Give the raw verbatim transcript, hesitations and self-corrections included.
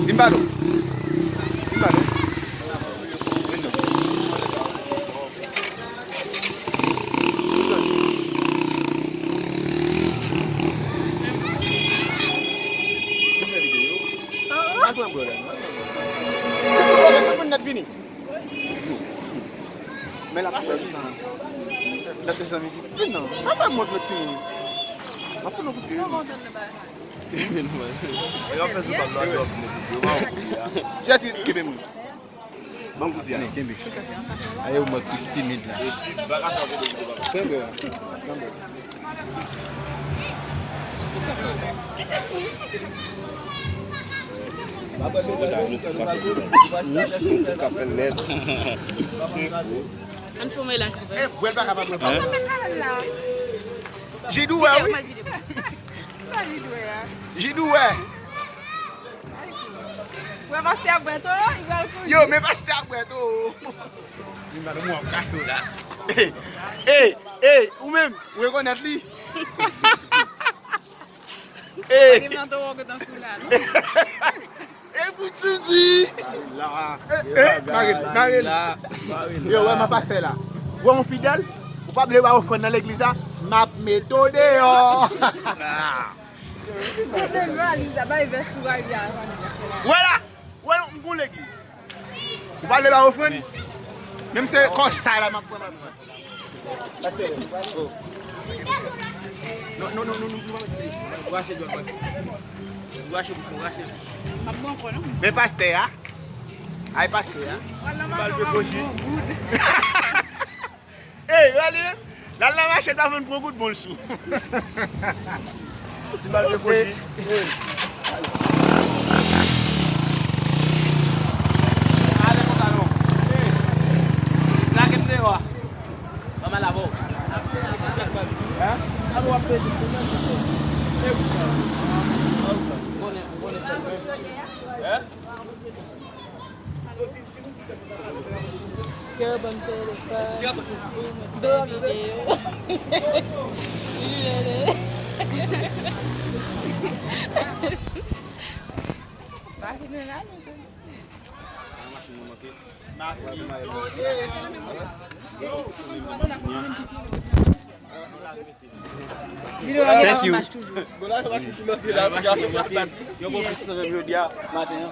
Vin ba nou. Vin ba nou. Men la pa fè sa. L ap desann mizik. Men non, pa fè mont lòt timoun. Mwen fè nou koupe. Yo fè sou pam nan, yo ap vin koupe. Jati, kenbe moun. Ban m koupe a. Kenbe. Aye, ou mwen plis timid la. Kenbe. Kenbe. Ann fè yon relaj li. Bwè l pa kapab, bwè l pa kapab. Jidou wè, wi. Jidou wè. Wè pastè ap bwè tou, li pral kouri. Yo, men pastè ap bwè tou. Li pral mwen ap kache w la. Ey, ey, ou menm, ou rekonèt li? Ey. Gen nan towo gentan sou la, non? E pou ti di. Eh, eh, mare l, mare l. Yo, wè, man pastè la. Wè, yon fidèl, ou pa vle ba ofrann nan legliz la, m ap mete w deyò. Wè la, wè, m gon legliz. Ou pa vle ba ofrann? Menm se kò sa la, m ap pran, m ap pran. Pastè, oh. Non, non, non, non, non, non, non. Ou rache djòl mwen. Ou rache bouch mwen, ou rache. M ap bon ankò, non? Men pastè a. Ay, pastè a. Mal pe koji. Ey, gade menm. L al nan mache, l pa vann pran kout bon l sou. Ti mal de koji. Ale konsa non. Lage m deyò a. Mama lavo. Hein? Alò w ap pede pou mwen. E ou sa? Ou konnen, ou konnen sa. Hein? Yo, ban m telefòn pou mwen fè videyo. Machin nan la, nou. Videyo a gen avantaj toujou. Yo bon plis nan menm jodi a maten an.